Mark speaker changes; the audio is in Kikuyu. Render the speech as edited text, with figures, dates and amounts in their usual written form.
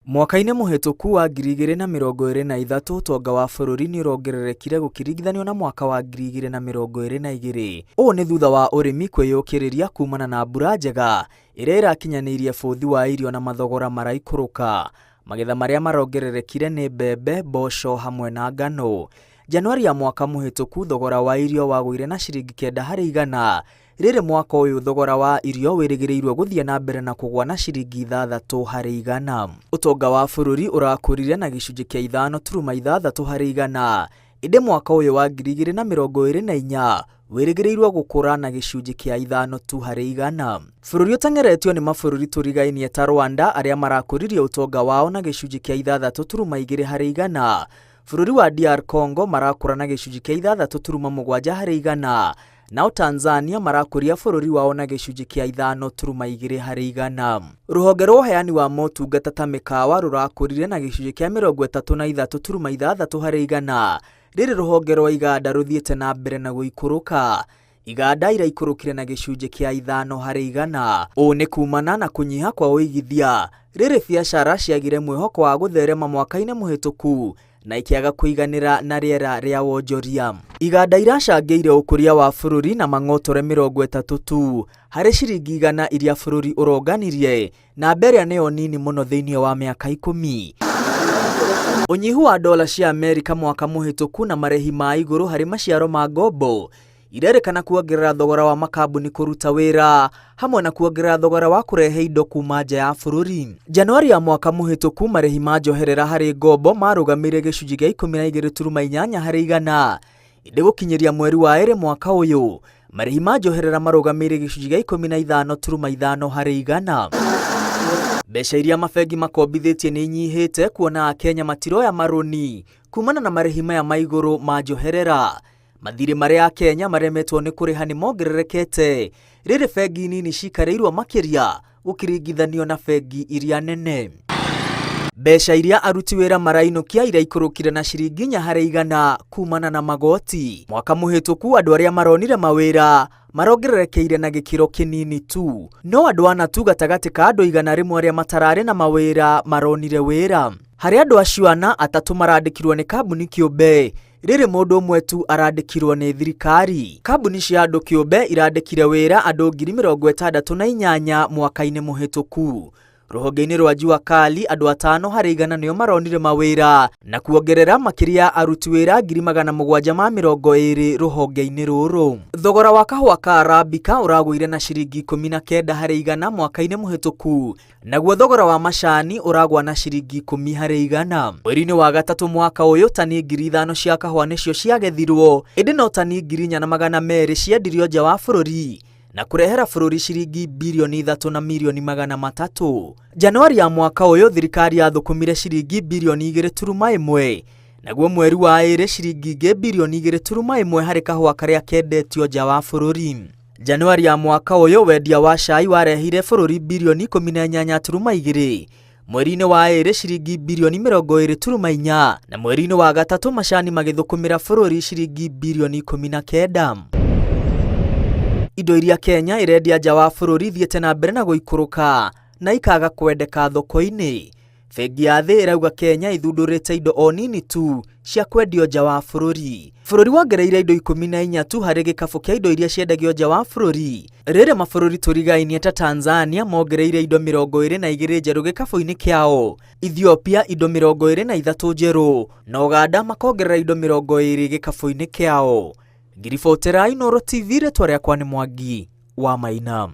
Speaker 1: Mwaka-inĩ mũhĩtũku wa 2023 ũtonga wa bũrũri nĩũrongererekire gũkĩringithanio na mwaka wa 2022. Ũũ nĩ thutha wa ũrĩmi kwĩyũkĩrĩria kumana na mbura njega ĩrĩa ĩrakinyanĩirie bũthi wa irio na mathogora maraikũrũka. Magetha marĩa marongererekire nĩ mbembe, mboco hamwe na ngano. Januari ya mwaka mũhĩtũku thogora wa irio wagũire na ciringi 9 harĩ igana. Rĩrĩ mwaka ũyũ thogora wa irio wĩrĩgĩrĩirwo gũthiĩ na mbere na kũgũa na ciringi 6 harĩ igana. Ũtonga wa bũrũri ũrakũrire na gĩcunjĩ kĩa 5.6 harĩ igana, ĩndĩ mwaka ũyũ wa 2024 wĩrĩgĩrĩirwo gũkũra na gĩcunjĩ kĩa 5 tu harĩ igana. Bũrũri ũteng'eretio nĩ mabũrũri tũrigainie ta Rwanda arĩa marakũririe ũtonga wao na gĩcunjĩ kĩa 6.2 harĩ igana. Bũrũri wa DR Congo marakũra na gĩcunjĩ kĩa 6.7 harĩ igana, nao Tanzania marakũria bũrũri wao na gĩcunjĩ kĩa 5.2 harĩ igana. Rũhonge rwa ũheani wa motungata ta mĩkawa rũrakũrire na gĩcunjĩ kĩa 33.6 harĩ igana, rĩrĩ rũhonge rwa iganda rũthiĩte na mbere na gũikũrũka. Iganda iraikũrũkire na gĩcunjĩ kĩa 5 harĩ igana. Ũũ nĩ kumana na kũnyiha kwa ũigithia, rĩrĩ biacara ciagire mwĩhoko wa gũtherema mwaka-inĩ mũhĩtũku na ikĩaga kũiganĩra na rĩera rĩa wonjoria. Iganda iracangĩire ũkũria wa bũrũri na mang'otore 30 tu harĩ ciringi igana iria bũrũri ũronganirie, namba ĩrĩa nĩyo nini mũno thĩinĩ wa mĩaka 10. Ũnyihu wa dola cia Amerika mwaka mũhĩtũku na marĩhi ma igũrũ harĩ maciaro ma ngombo irerĩkana kuongerera thogora wa makambuni kũruta wĩra hamwe na kuongerera thogora wa kũrehe indo kuma nja ya bũrũri. Januari ya mwaka mũhĩtũku marĩhi ma njoherera harĩ ngombo marũgamĩire gĩcunjĩ kĩa 12.8 harĩ igana, ĩndĩ gũkinyĩria mweri wa ĩrĩ mwaka ũyũ marĩhi ma njoherera marũgamĩire gĩcunjĩ kĩa 15.5 harĩ igana. Mbeca iria mabengi makombithĩtie nĩ inyihĩte kuona Akenya matiroya marũni kumana na marĩhi maya ma igũrũ ma njoherera. Mathirĩ marĩa Akenya maremetwo nĩ kũrĩha nĩ mongererekete rĩrĩ bengi nini cikarĩirwo makĩria gũkĩringithanio na bengi iria nene. Mbeca iria aruti wĩra marainũkia iraikũrũkire na ciringi 4 harĩ igana kumana na magoti. Mwaka mũhĩtũku andũ arĩa maronire mawĩra marongererekeire na gĩkĩro kĩnini tu, no andũ ana tu gatagatĩ ka andũ 100 arĩa matararĩ na mawĩra maronire wĩra. Harĩ andũ acio ana, 3 marandĩkirwo nĩ kambuni kĩũmbe, rĩrĩ mũndũ ũmwe tu arandĩkirwo nĩ thirikari. Kambuni cia andũ kĩũmbe irandĩkire wĩra andũ 68,000 mwaka-inĩ mũhĩtũku. Rũhonge-inĩ rwa Jua Kali andũ 5 harĩ igana nĩo maronire mawĩra na kuongerera makĩria aruti wĩra 720,000 rũhonge-inĩ rũrũ. Thogora wa kahũa ka Arabica ũragũire na ciringi 19 harĩ igana mwaka-inĩ mũhĩtũku, naguo thogora wa macani ũragwa na ciringi 10 harĩ igana. Mweri-inĩ wa gatatũ mwaka ũyũ tani 5,000 cia kahũa nĩcio ciagethirwo, ĩndĩ no tani 4,200 ciendirio nja wa bũrũri na kũrehera bũrũri ciringi birioni 3 na mirioni 300. Januari ya mwaka ũyũ thirikari yathũkũmire ciringi birioni 2.1, naguo mweri wa ĩrĩ ciringi ingĩ birioni 2.1 harĩ kahũa karĩa kendetio nja wa bũrũri. Januari ya mwaka ũyũ wendia wa cai warehire bũrũri birioni 18.2, mweri-inĩ wa ĩrĩ ciringi birioni 20.4, na mweri-inĩ wa gatatũ macani magĩthũkũmĩra bũrũri ciringi birioni 19. Indo iria Kenya ĩrendia nja wa bũrũri ithiĩte na mbere na gũikũrũka na ikaga kwendeka thoko-inĩ. Bengi ya Thĩ ĩrauga Kenya ĩthundũrĩte indo o nini tu cia kwendio nja wa bũrũri. Bũrũri wongereire indo 14 tu harĩ gĩkabũ kĩa indo iria ciendagio nja wa bũrũri. Rĩrĩ mabũrũri tũrigainie ta Tanzania mongereire indo 22 njerũ gĩkabũ-inĩ kĩao, Ethiopia indo 23 njerũ, na Uganda makongerera indo 20 gĩkabũ-inĩ kĩao. Ngiribotera Inooro TV, rĩtwa rĩakwa nĩ Mwangi wa Maina.